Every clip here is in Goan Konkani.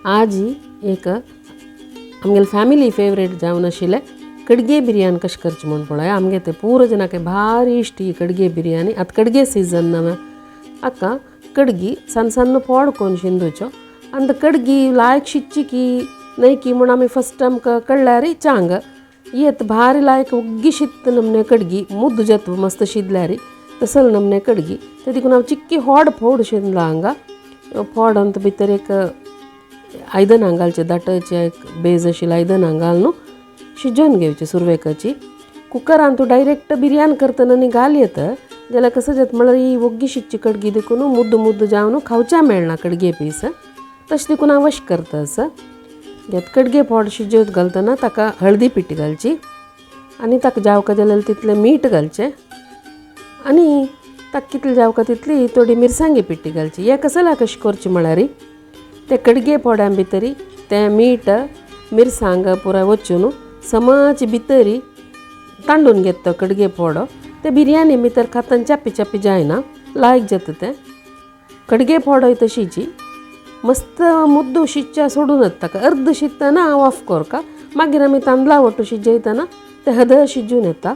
आज एक आमगेले फॅमिली फेवरेट जावन आशिल्लें कडगे बिरयानी कशें करची म्हूण पळय. आमगे ते पुरो जनाक भारी इश्ट ही कडगे बिरयानी. आतां कडगे सिजन नवें हाका कडगी सन्न सन्न फोड करून शिंदूच्यो आनी कडगी लायक शिजची की न्हय की म्हूण आमी फस्ट आमकां कळ्ळ्यार चांग येत भारी लायक उग्गी शित्त नमने कडगी मुद्द जाता मस्त शिजल्यार तसल नमने कडगी. ते देखून हांव चिक्की होड फोड शिंदला हांगा फोड अंत भितर एक आयदनां घालचें दाटचें एक बेज आशिल्लें आयदनां घालून शिजोवन घेवचें सुरवेकाची. कुकरान तूं डायरेक्ट बिरयानी करतना न्ही घाल येता जाल्यार कसं जाता म्हळ्यार ही वोग्गी शिजची कडगी देखून मुद्द मुद्द जावन खावच्या मेळना कडगे पीस. तशें देखून हांव अशें करता आसा. घेत कडगे फोड शिजोवंक घालतना ताका हळदी पिठी घालची आनी ताका जावका जाल्यार तितलें मीठ घालचें आनी ताका कितलें जावका तितली थोडी मिरसांगे पिठी घालची. हें कसल्या कशें करचें म्हळ्यार ते कडगे फोड्यां भितरी तें मीठ मिरसांग पुराय वचून समाज भितरी तांडून घेता कडगे फोडो. ते बिरयानी भितर खातना चापी चापी जायना लायक जाता तें. कडगे फोडोय तशीची मस्त मुद्दो शिजच्या सोडून येता ताका अर्द शिजतना हांव ऑफ करका. मागीर आमी तांदळा वट्टू शिजयतना ते हद शिजून येता.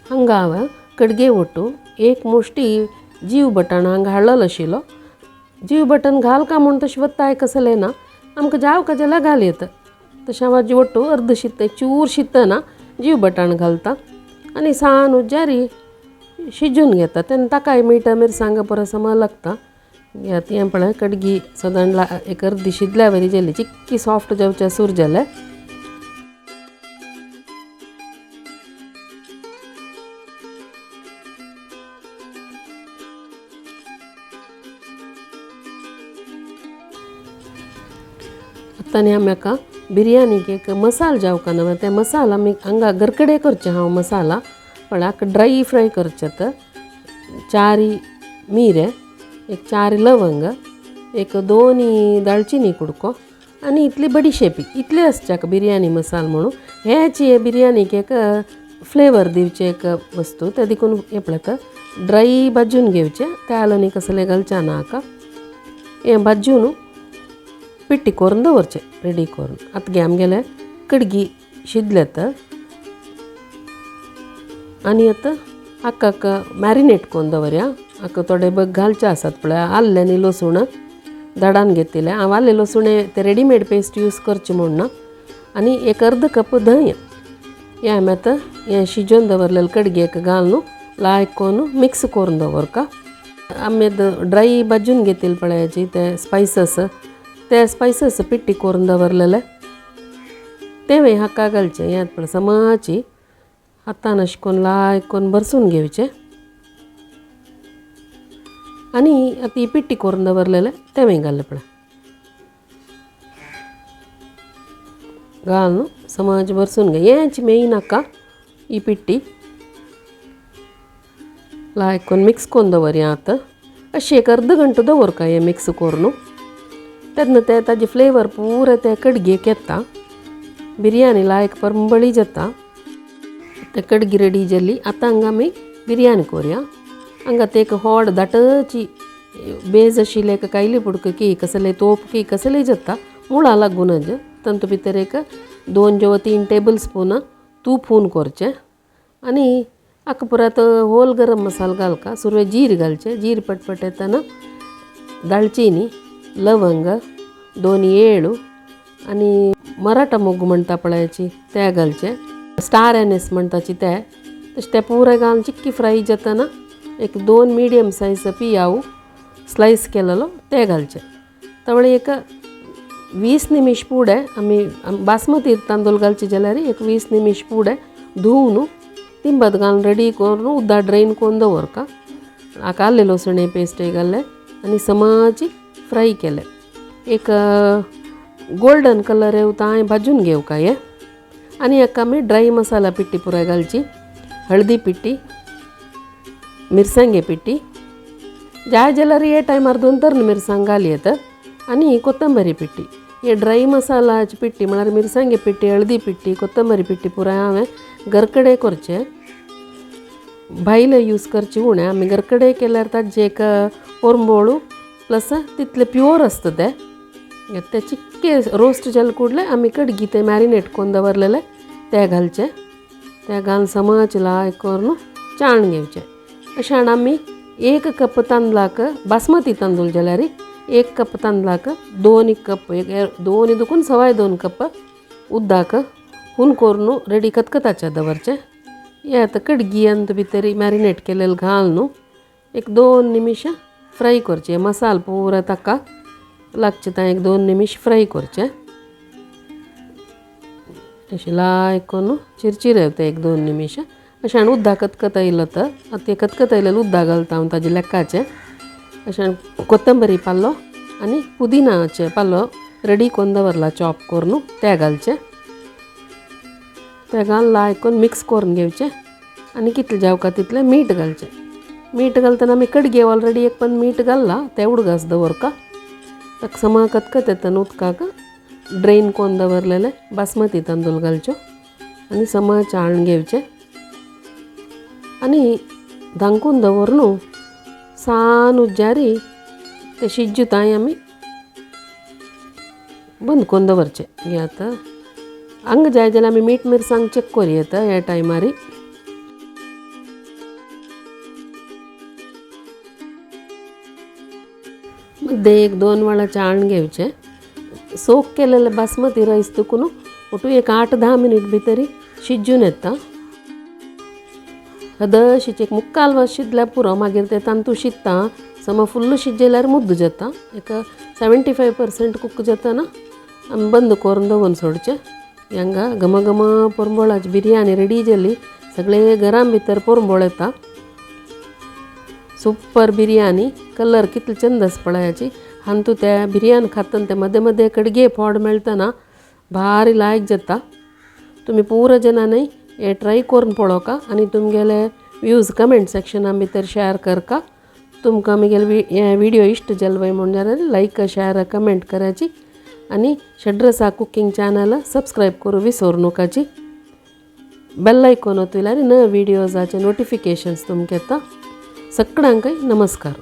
हांगा हांवें कडगे वट्टू एक मुश्टी जीव बटाण हांगा हाडलेलो आशिल्लो. जीव बटन घाल का म्हूण तशें वत्ताय कसलें ना आमकां जावका जाल्यार घाल येता. तशें हांव वट्टू अर्द शिजता चूर शिजतना जीव बटाण घालता आनी सान उज्जारी शिजून घेता तेन्ना ताकाय मीठ मिरसांग परस समा लागता. घेत हें पळय कडगी सदां एक अर्दी शिजल्या वरी जाली चिक्की सॉफ्ट जावच्या सूर जालें. आतां न्ही आमी हाका बिरयानीक एक मसाल जावका ना ते मसाला आमी हांगा घरकडे करचें हांव मसाला पण हाका ड्राय फ्राय करचें. आतां चारी मिरें, एक चार लवंग, एक दोन दालचिनी कुडको आनी इतली बडिशेपी इतली आसचे हाका बिरयानी मसाल म्हणून. हेची बिरयानीक एक फ्लेवर दिवचें एक वस्तू ते देखून हें पळयता ड्राय भाजून घेवचें. तेल आनी कसलें घालचें ना हाका. हें भाजून पिट्टी करून दवरचें रेडी करून. आतां गे आमगेलें कडगी शिजलें आनी आतां हाका मॅरिनेट करून दवरया. हाका थोडे बग घालचे आसात पळय आल्लें आनी लसूण दाडान घेतिल्लें. हांव आल्लें लसूण ते रेडीमेड पेस्ट यूज करचें म्हूण ना. आनी एक अर्द कप धंय हें आमी आतां हें शिजोवन दवरलेलें कडगेक घालून लायक करून मिक्स करून दवरका. आमी ड्राय भाजून घेतिल्ले पळयाची ते स्पायसस ते स्पायसस पिट्टी करून दवरलेले तें हाका घालचें. हें पळय समाची हातान अशें करून लायक करून भरसून घेवचें आनी आतां ही पिट्टी करून दवरलेलें तेंवूय घाललें पळय घालून समाज भरसून घे. हेंच मेन हाका ही पिट्टी लायक करून मिक्स करून दवरया. आतां अशें एक अर्द घंटो दवरका हें मिक्स करून तेन्ना ते ताजे फ्लेवर पुरो ते कडगेक येता. बिरयानी लायक परंबळी जाता. ते कडगी रेडी जाली. आतां हांगा आमी बिरयानी करुया. हांगा ते एक होड दाटची बेज आशिल्लें एक कायली पुडक की कसलें तोप की कसलें जाता मुळां लागूनच तातूंत भितर एक 2 किंवा 3 टेबल स्पून तूप हून करचें आनी हाका पुरात होल गरम मसालो घालका. सुरवेक जीर घालचें. जीर पटपट येतना दालचिनी, लवंग, 2 येळू आनी मराठा मोग म्हणटा पळयाची ते घालचें. स्टार एनएस म्हणटाची ते तशें ते पुराय घालून चिक्की फ्राय जातना एक 2 मिडियम सायज पियाव स्लायस केलेलो ते घालचे. तवळे एक 20 निमिश फुडें आमी बासमती तांदूळ घालचे जाल्यार एक 20 निमिश फुडें धुवन तिंबत घालून रेडी करून उदक ड्रेन करून दवरका. हाका आल्लें लसुणे पेस्ट घातलें आनी समाजी फ्राय केलें. एक गोल्डन कलर येवता हांवें भाजून घेवका हें. आनी हाका आमी ड्राय मसाला पिट्टी पुराय घालची. हळदी पिट्टी, मिरसांगे पिट्टी जाय जाल्यार हे टायमार 2 तर मिरसांग घाल येता आनी कोथंबरी पिट्टी. हे ड्राय मसालाची पिट्टी म्हळ्यार मिरसांगे पिट्टी, हळदी पिट्टी, कोथंबरी पिट्टी पुराय हांवें घरकडे करचें. भायले यूज करचे उणें. आमी घरकडे केल्यार ताजें एक पोरंबोळू प्लस तितलें प्युअर आसता तें. ते चिक्के रोस्ट जाले कूडले आमी कडगी ते मॅरिनेट करून दवरलेले ते घालचे. ते घालून समज लायक करून चाळण घेवचे. अशें आमी 1 कप तांदळाक बासमती तांदूळ जाल्यार 1 कप तांदळाक 2 कप 2 दुकून 2.25 कप उदक हून करून रेडी कतकताचे दवरचे. हे आतां कडगी अंत भितर मॅरिनेट केलेले घाल न्हू 1-2 निमिश फ्राय करचे. मसाल पुरा ताका लागचे तां 1-2 निमिश फ्राय करचे. अशें लायक करून चिरचिरेवता 1-2 निमिश. अशें आनी उदक कतकत येयलो तर ते कतकत येयलेलें उदक घालता हांव ताजे लेकाचें. अशें कोथंबरी पालो आनी पुदिनाचे पालो रेडी करून दवरला चॉप करून ते घालचे. ते घालून लायक करून मिक्स करून घेवचे आनी कितलें जावका तितलें मीठ घालचें. मीठ घालतना आमी कडगे ऑलरेडी 1 पण मीठ घालला ते उडगास दवरका. ताका समा कतकत येता न्हू उदकाक ड्रेन करून दवरलेले बासमती तांदूळ घालच्यो आनी समा चाळण घेवचें आनी धांकून दवर न्हू सान उज्जारी ते शिज्जुताय आमी बंद करून दवरचें. हे आतां हांगा जाय जाल्यार आमी मीठ मिरसांग चॅक करूं येता ह्या टायमारी. मद्दे 1-2 वेळा चाळण घेवचें. सोक केलेले बासमती रायस तुका न्हू ओटू एक 8-10 मिनीट भितरी शिजून येता. हदशीच एक मुक्काल वास शिजल्यार पुरो. मागीर ते तांतू शिजता समा फुल्ल शिजयल्यार मुद्द जाता. एक 75% कुक जाता ना आमी बंद करून दवरून सोडचें. हांगा घमघम पोरंबोळाची बिरयानी रेडी जाली. सगळे घरां भितर पोरंबोळ येता. सुपर बिरयानी कलर कितलो चंद आसा पळयाची. हांतू त्या बिरयानी खातना ते मदें मदें कडगे फोड मेळटना भारी लायक जाता. तुमी पुरो जाणांनी हे ट्राय करून पळोवका आनी तुमगेले व्यूज कमेंट सेक्शना भितर शेअर करका. तुमकां म्हगेले हे व्हिडियो इश्ट जाल वय म्हूण जाल्यार लायक शेअर कमेंट करायची आनी षड्रसा कुकींग चॅनल सबस्क्रायब करूं विसरू नकाची. बेल आयकॉन ओतल्यार नवे व्हिडियोजाचे नोटिफिकेशन्स तुमकां येता. सगळ्यांकय नमस्कार.